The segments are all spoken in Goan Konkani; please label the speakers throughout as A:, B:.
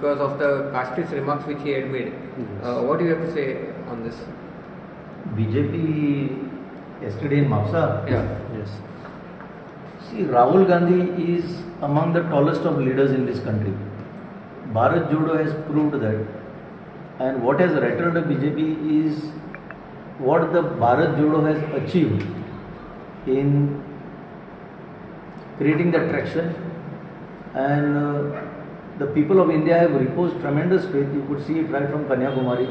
A: because of the casteist remarks which he had made. What do you have to say on this?
B: BJP yesterday in Mapsa.
A: Yeah.
C: Yes.
B: See, Rahul Gandhi is among the tallest of leaders in this country. Bharat Jodo has proved that. And what has rattled the BJP is what the Bharat Jodo has achieved in creating the traction, and the people of India have reposed tremendous faith. You could see it right from Kanyakumari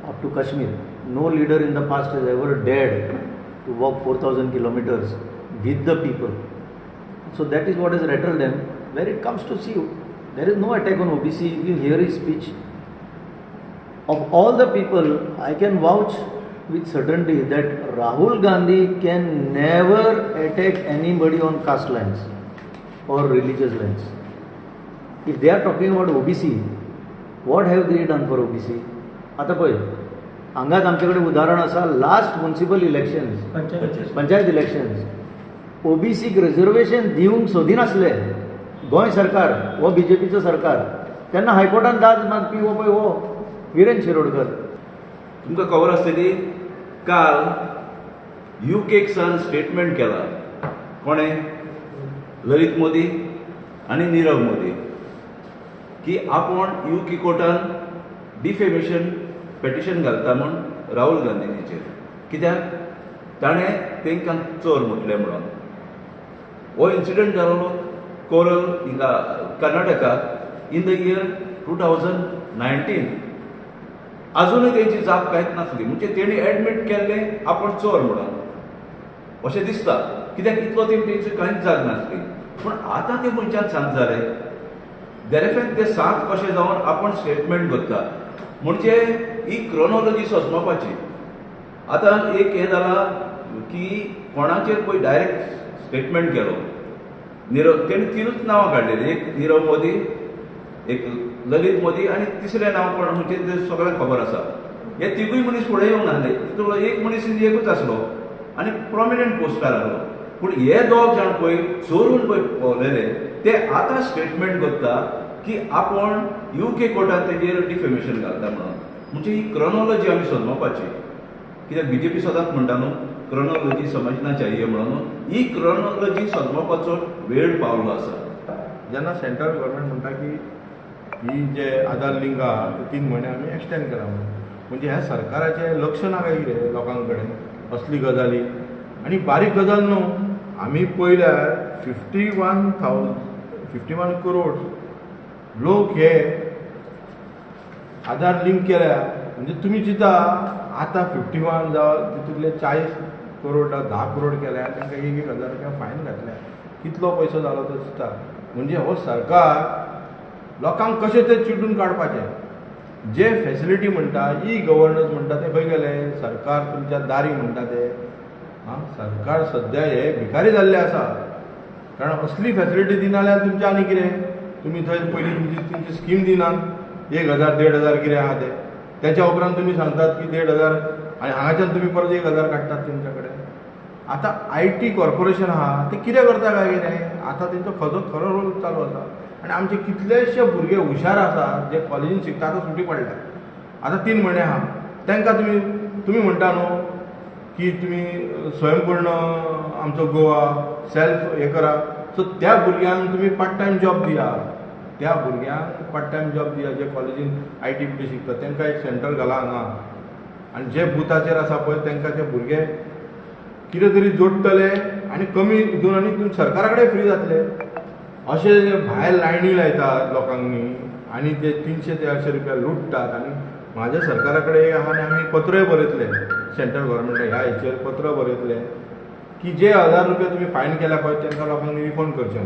B: up to Kashmir. No leader in the past has ever dared to walk 4,000 kilometers with the people. So that is what has rattled them. Where it comes to see, there is no attack on OBC. If you hear his speech, of all the people, I can vouch with certainty that Rahul Gandhi can never attack anybody on caste lines or religious lines. If they are talking about OBC, what have they done for OBC? आतां पळय, हांगाच आमचे कडेन उदाहरण आसा. Last municipal elections, panchayat elections, ओबीसीक reservation दिवंक सोदिनासले गोंय सरकार हो बीजेपीचो सरकार. तेन्ना हायकोर्टान दाद मागपी हो पळय हो विरेन शिरोडकर.
D: तुमकां खबर आसतली, काल युकेक सान स्टेटमेंट केला कोणें, ललित मोदी आनी निरव मोदी, की आपूण युके कोर्टान डिफेमेशन पेटिशन घालता म्हूण राहुल गांधीचेर, कित्याक ताणें तांकां चोर म्हटलें म्हणून. हो इन्सिडंट जालो कोरल हिंगा कर्नाटका in the year 2019. अजुनूय तेंची जाप कांयच नासली. म्हणजे तेणी एडमीट केल्लें आपूण चोर म्हणून अशें दिसता, कित्याक इतलो तेंप तेंची कांयच जाग नासली. पूण आतां ते खंयच्यान सांत जाले देरेफेन ते सांत कशें जावन आपूण स्टेटमेंट करता. म्हणजे ही क्रोनोलॉजी सोजमापाची. आतां एक हें जालां की कोणाचेर पळय डायरेक्ट स्टेटमेंट केलो निरव, तेणी तिनूच नांवां काडलेलीं, एक निरव मोदी, एक ललित मोदी आनी तिसरें नांव कोण म्हणजे तें सगळ्यांक खबर आसा. हे तिगूय मनीस फुडें येवंक नासले. तितूंतलो एक मनीस एकूच आसलो आनी प्रोमिनंट पोस्टार आसलो. पूण हे दोग जाण पळय चोरून पळय पावलेले ते आतां स्टेटमेंट करता की आपूण युके कोर्टान तेजेर डिफेमेशन घालता म्हणून. म्हणजे ही क्रोनोलॉजी आमी सोदपाची, कित्याक बीजेपी सदांच म्हणटा न्हू क्रोनोलॉजी समजना चाहिए म्हणून. ही क्रोनोलॉजी सोदपाचो वेळ पावलो आसा.
E: जेन्ना सेंट्रल गव्हर्मेंट म्हणटा की ही जे आधार लिंक आहा ते 3 म्हयने आमी एक्सटेंड करा म्हणून, म्हणजे ह्या सरकाराचें लक्ष ना काय कितें लोकां कडेन असली गजाली. आनी बारीक गजाल न्हू, आमी पळयल्यार 51 करोड लोक हे आधार लिंक केल्या. म्हणजे तुमी चिंता आतां 51 जावं तितूंतले 40 करोड 10 करोड केल्या, तांकां 1-1 हजार रुपया फायन घातल्या, कितलो पयसो जालो तो चिंता. म्हणजे हो सरकार लोकांक कशें तें चिटून काडपाचें. जे फेसिलिटी म्हणटा, ई गव्हर्नन्स म्हणटा, ते खंय गेले? सरकार तुमच्या दारी म्हणटा ते. आं, सरकार सद्या हे भिकारी जाल्ले आसा, कारण असली फेसिलिटी दिना जाल्यार तुमचें आनी कितें. तुमी थंय पयलीं तुमची स्कीम दिनात, 1000 1500 कितें आहा तें, तेच्या उपरांत तुमी सांगतात की 1500 आनी हांगाच्यान तुमी परत 1000 काडटात तेंच्या कडेन. आतां I T corporation आहा ते कितें करता काय कितें, आतां तेंचो खरो रोल चालू आसा. आनी आमचे कितलेशे भुरगे हुशार आसा जे कॉलेजीन शिकता, आतां सुटी पडल्या, आतां 3 म्हयने आहा, तांकां तुमी म्हणटा न्हू की तुमी स्वयंपूर्ण आमचो गोवा सेल्फ हें करा. सो त्या भुरग्यांक तुमी पार्ट टायम जॉब दिया, त्या भुरग्यांक पार्ट टायम जॉब दिया जे कॉलेजीन I T बी शिकता तांकां एक सेंटर घाला हांगा. आनी जे बुथाचेर आसा पळय तांकां ते भुरगे कितें तरी जोडटले आनी कमी हितून आनी तुमी सरकारा कडेन फ्री जातले. अशें भायर लायनी लायतात लोकांनी आनी ते 300-400 रुपया लुट्टात. आनी म्हाज्या सरकारा कडेन आहा आनी आमी पत्रय बरयतले सेंट्रल गव्हर्मेंटाक ह्या हेचेर पत्र बरयतले की जे 1000 रुपया तुमी फायन केल्या पळय तांकां लोकांनी रिफंड करचें.